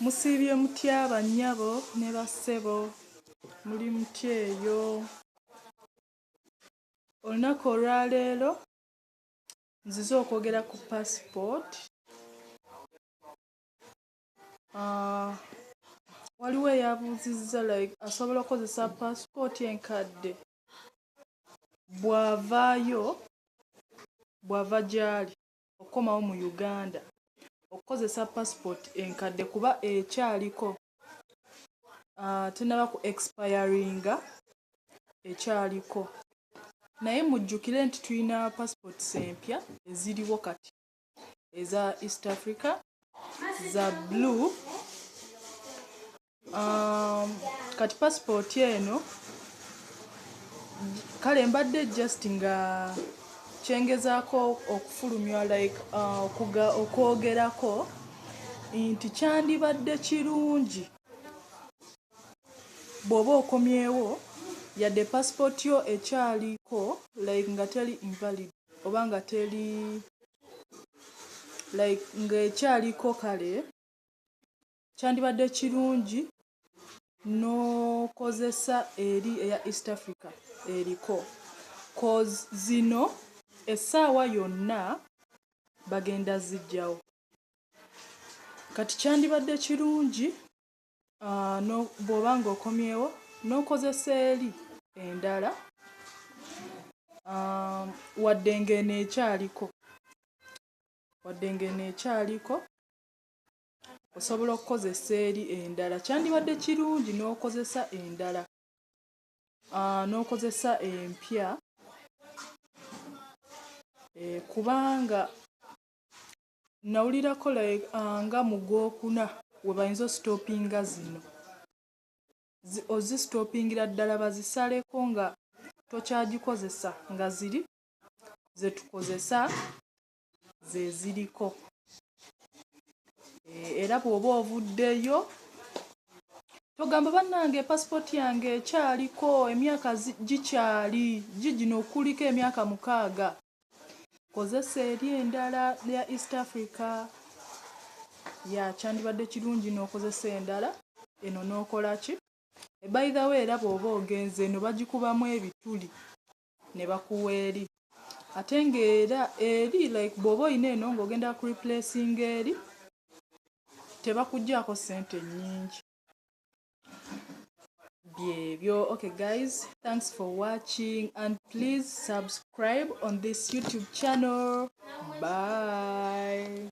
Musiibye mutya bannyabo ne bassebo? Muli mutya eyo? Olunaku olwaleero nzize okwogera ku paasipooti. Waliwo eyabuuzizza like asobola okukozesa paasipooti enkadde bw'avaayo, bw'ava gy'ali okukomawo mu Uganda okukozesa paasipooti enkadde kuba ekyaliko, tennaba ku expiringa, ekyaliko. Naye mujjukire nti tulina passports empya eziriwo kati eza East Africa za blue. Kati passport eno kale mbadde just nga kyengezaako okufulumya like okwogerako nti kyandibadde kirungi bw'oba okomyewo, yadde passport yo ekyaliko, like nga teri invalid oba nga teri like ng'ekyaliko, kale kyandibadde kirungi n'okozesa eri eya East Africa eriko, 'cause zino essaawa yonna bagenda ziggyawo. Kati kyandibadde kirungi bw'oba ng'okomyewo n'okozesa eri endala, wadde ng'eno ekyaliko, wadde ng'eno ekyaliko, osobola okukozesa eri endala. Kyandibadde kirungi n'okozesa endala, n'okozesa empya, kubanga nawulirako like nga mu Gwokuna we bayinza ostopinga zino, ozistopingira ddala bazisaleko nga tokyagikozesa, nga ziri ze tukozesa ze ziriko. Era bw'oba ovuddeyo togamba, "Bannange, pasipooti yange ekyaliko, emyaka gikyali gigino, kuliko emyaka 6." Kozesa eri endala ya East Africa. Ya, kyandibadde kirungi n'okozesa endala eno n'okola ki. By the way, era bw'oba ogenze, eno bagikubamu ebituli ne bakuwa eri, ate ng'era eri like bw'oba oyina eno ng'ogenda ku replacing eri, tebakuggyaako ssente nnyingi. Byebyo. Okay guys, thanks for watching and please subscribe on this YouTube channel. Bye.